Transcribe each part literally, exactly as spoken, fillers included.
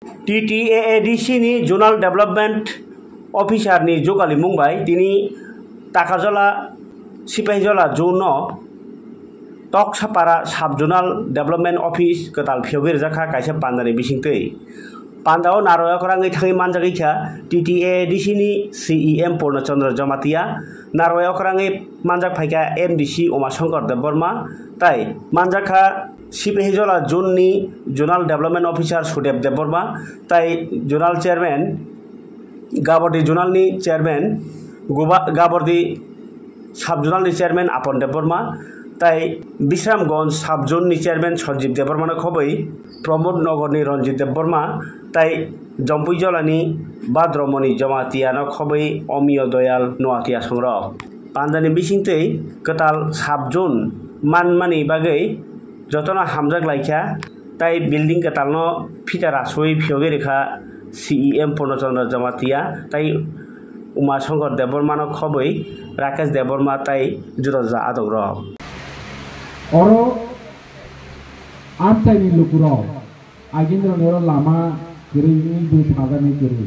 T T A A D C ni Zonal Development Officer ni jugalimung bai tini Takajola Sipahijola Zone no Toksapara Sub Zonal Development Office kwtal phiyogwi rwjakha kaisa pandani bisingtwi. Pandao narwk okrangwi thangwi manjagwi kha T T A A D C ni C E M Purno Chandra Jamatia, narwk okrangwi manjak phaikha M D C Uma Shankar Debbarma, tai manjakha Sipahijola Zone ni Zonal Development Officer Sudev Debbarma, tai Zonal Chairman Gabordi Zonal ni Chairman Guba-, Gabordi Sub Zonal ni Chairman Apon Debbarma, tai Bisramganj Sub Zone ni Chairman Sanjib Debbarma no khobwi Pramod Nagar ni Ranjit Debbarma, tai Jampuijola ni Badramoni Jamatia no khobwi Omiyo Doyal Noatia songrok. Pandani bisingtwi kwtal Sub Zone manmani bagwi jotono hamjak laikha, tai building kwtalno phita rasui phiyogwi rwkha C E M Purno Chandra Jamatia tai Uma Shankar Debbarmano khobwi Rakesh Debbarma tai juda juda adongrok. Oro amchaini lukurok agindroni oro lama kwrwi wngwi bo sajaknai kwrwi,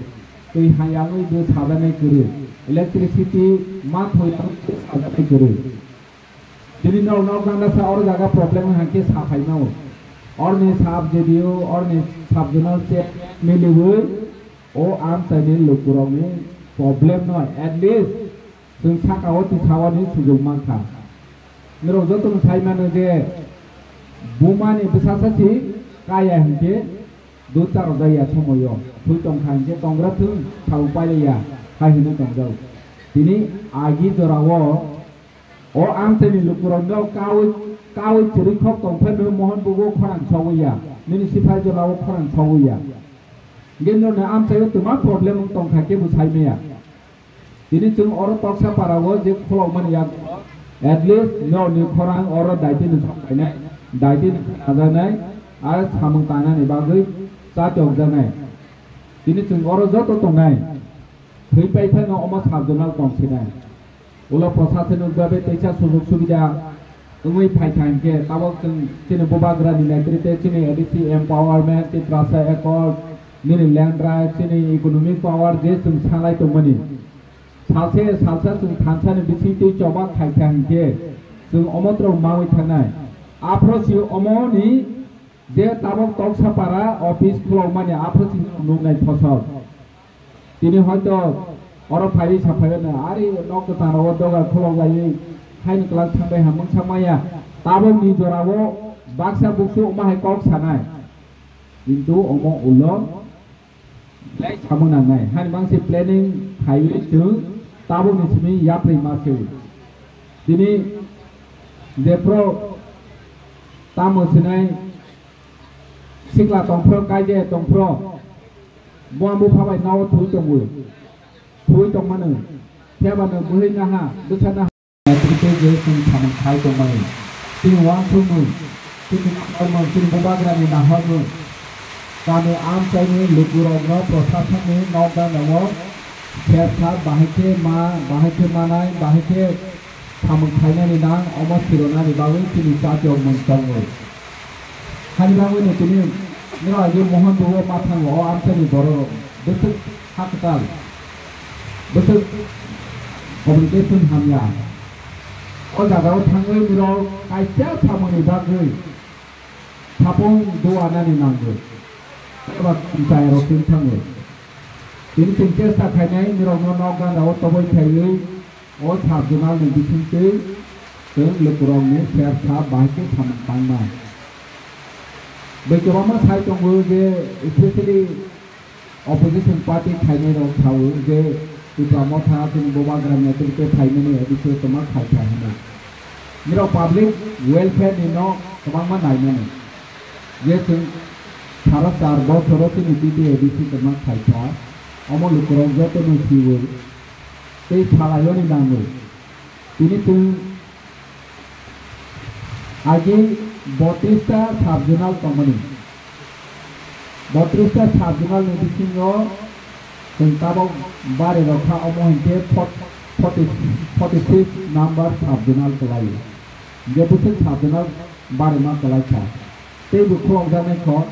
twi hayalwi bo sajaknai kwrwi, electricity ma thoi sajaknai kwrwi. Tini nok nok ganda sa oro jaga problem hangke sa phaimao. Orni sub J D O, orni sub zonal chair miliwi o amchaini lukurokni problem no at least chwng saka o tisawani sujok mankha. Norok jotono sai mano je bumani bwsasa si kaya hingke dut charok jaya somoyo thui tongkha hingke tongra thung sabuk pailaiya hai hino tongjao. Tini agi jorao O amchaini lukurokno kawi, kawi chwrwi khok tongphai nw mohon bugo khorang sogwi ya, nini siphai jolao khorang sogwi ya. Hingke norni amchaio twma problem wng tongkha kebo sai maya. Tini chwng oro Toksa parao je khulokmani yak, at least norni khorang oro daitino sokphainai, daitino khnajaknai, ar samung tangnani bagwi chatokjaknai. Tini chwng oro joto tongnai, thwi paithano omo sub zonal tongsinai. Ulo prosasonik babe teisa sujog subida wngwi phaikha hinkhe tabok chwng chini bubagrani netrite chini A D C empowerment, Tiprasa Accord, nini land right, chini economic power je chwng sanai tongmani. Salse salsa chwng thansani bisingtwi choba khaikha hinkhe chwng omotrok mawi thangnai. Aphro si omoni je tabok Toksapara office khulokmani aphro si nuknai thosok. Tini hoito oro phaiwi saphaiwi no ari nok kwcharo o doga khulok laiwi haini kwlak thangbai ha mungsa maya. Tabokni jorao baksa buksu omo hai kok sanai. Kintu omo ulo belai samung nangnai. Hani mangsi planning khaiwi chwng tabokni simi yapri ma se. Tini jephru tamo sinai sikla tongphro, kaijaya tongphro, buang bupha bai nao thui tongo, thui tongmano, phiyabano bwrwi naha, bwsa naha. Netrite je chwng samung khai tongmani, chini uansukmung, chini naharmung, chini bubagrani naharmung, kami amchaini lukurokno, prosasonni nokdano sersa bahai khe ma, bahai khe manai, bahai khe samung khainani nang, omo sironani bagwi chini chati okmung tongo. Hani bagwino tini nirok agi mohon duo ma thango o amchaini borok bwswk ha kwtal, bwswk communication hamya. O jagao thangwi nirok kaisa samungni bagwi thapung duanani nango. Eba chayarok tini thango. Tini chwng chesta khainai nirokno nok gana o toboi khaiwi o sub zonal ni bisingtwi chwng lukurokni sersa bahai khe samung tangma. Bai kwbangma sai tongo je, especially opposition party khainai rok sao je Tipra Motha chini bubagra netrite phaimani A D C o tongma khaikha hwnwi. Nirok public welfare ni no kwbangma naimani. Je chwng sara char bosoro chini T T A D C kwma khaikha, omo lukurok jotono siwi tei salaiyoni nangwi. Tini chwng agi botris ta sub zonal tongmani. Botris ta sub zonal ni bisingo chwng tabok bari rokha omo hinkhe forty, forty six number sub zonal kwlai. Je bwswk sub zonal barima kwlai kha. Tei bo khulokjaknai kho,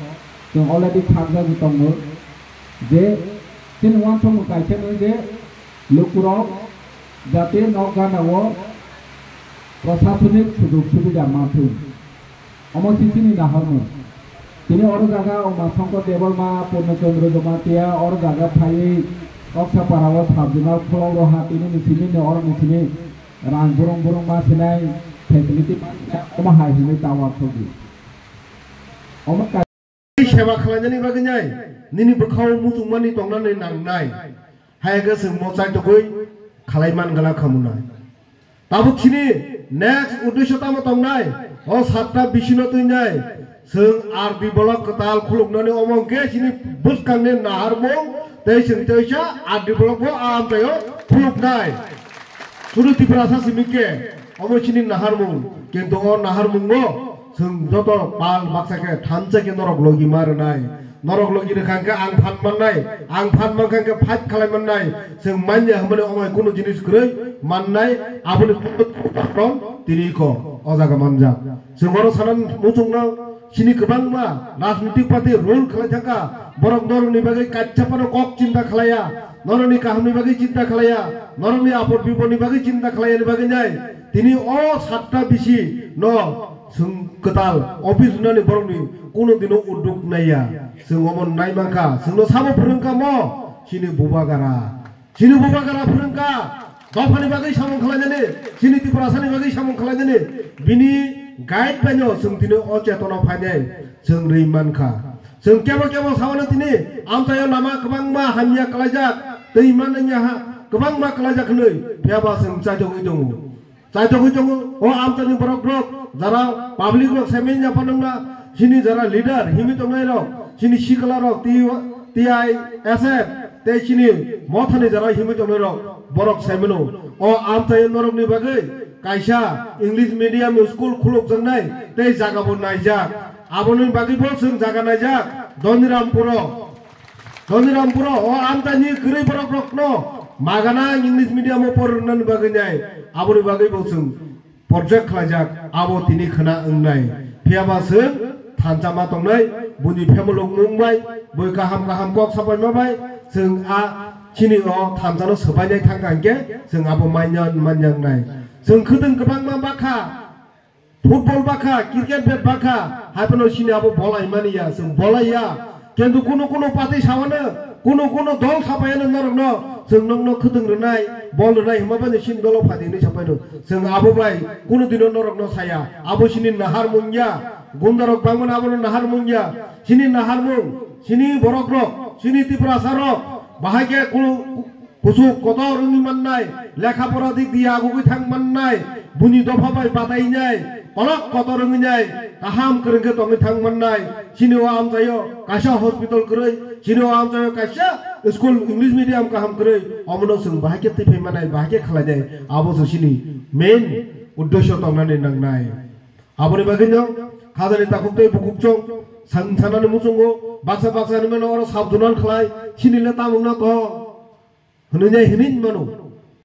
chwng already khakjagwi tongo, Je chini uansukmung kaisa no je lukurok jate nok gana o prosasonik sujog subida manthung. Omo se chini naharmung. Tini oro jaga Uma Shankar Debbarma, Purno Chandra Jamatia oro jaga phaiwi Koksapara o sub zonal khulok roha tini ni simi ni oro ni simi rang burung burung ma sinai facility ma sinai omo hai hinwi ta uansukdi. Omo ka- Seba khlainani bagwi nai, nini bwkhao muchungmani tongnani nangnai. Hai khe chwng mo chaitogwi khlai man gana khamunai. Tabuk chini next uddesho tamo tongnai? O satta bisino twinai. Chwng R D block kwtal khuluknani omo hwnkhe chini bwskangni naharmung tei chwng teisa R D block bo a amchaio khuluknai. Sudu Tiprasa simi khe omo chini naharmung, kintu o naharmungo chwng joto pal baksa khe thansa khe norok logi ma rwnai. Norok logi rwkha hwnkhe ang phan mannai, ang phan mankha hwnkhe fight khlai mannai. Chwng manya hwnmani omo hai kunu jinis kwrwi mannai, aboni patron tini kho o jaga manjak. Chwng oro sana muchungno chini kwbangma rajnitik party rule khlai thangkha, borok norokni bagwi kaisa phano kok chinta khlaiya, norokni kahamni bagwi chinta khlaiya, norokni apod bipodni bagwi chinta khlaiyani bagwi nai. Tini o satta bisi no chwng kwtal office rwnani borokni kunu dino udduk naiya. Chwng omo nai mankha, chwngno sabo phwrwngkha mo chini bubagara. Chini bubagara phwrwngkha, dophani bagwi samung khlainani, chini Tiprasani bagwi samung khlainani, bini guide baino chwng tini o chetona phainai chwng rwi mankha. Chwng kebo kebo saono tini amchaio lama kwbangma hamya kwlaijak, twi mananya ha kwbangma kwlaijak hwnwi, phiyaba chwng chaitogwi tongo. Chaitogwi tongo, o amchaini borok rok, jara public rok saiman ya phano wngna, chini jara leader himwi tongnai rok, chini sikla rok, T I S F, tei chini mothani jara himwi tongnai rok, borok saimano. O amchai norokni bagwi kaisa English medium school khulukjaknai, tei jaga bo naijak. Aboni bagwi bo chwng jaga naijak, Dhanirampuro. Dhanirampuro o amchaini kwrwi borok rokno magana English medium o porwnani bagwi nai, aboni bagwi bo chwng project khlaijak, abo tini khwna wngnai. Phiyaba chwng thansa ma tongnai, buini family mung bai, bui kaham kaham kok sapai ma bai, chwng a chini o thansa no swbainai thangkha hinkhe chwng abo manya manya wngnai. Chwng khwtwng kwbangma bakha, football bakha, cricket bat bakha, hai phano chini abo bolai mani ya, chwng bolai ya. Kintu kunu kunu party sawano, kunu kunu dol sapayano norokno, chwng nokno khwtwng rwnai, bol rwnai hwnma bai chini dolo phaidi hinwi sapaino. Chwng abo bai kunu dino norokno saya, abo chini naharmung ya, gundarok bangmano abono naharmung ya, chini naharmung, chini borokrok, chini Tiprasarok, bahai khe kunu Kuchuk kotor wngwi mannai, lekha pora dik diya agugwi thang mannai, buini dopha bai batainai, kolok kotor wngwi nai, kaham kwrwng khe tongwi thang mannai, chini o amchaio kaisa hospital kwrwi, chini o amchaio kaisa school English medium kaham kwrwi, omono chwng bahai khe twi phai mannai, bahai khe khlai nai, abo se chini main uddesyo tongnani nangnai. Aboni bagwino khajani takhuk tei bukhuk chwng sang sanani muchungo baksa baksa hinwi mano oro sub zonal khlai, chini le tamungno tong. Hwnwi nai hwnwi mano.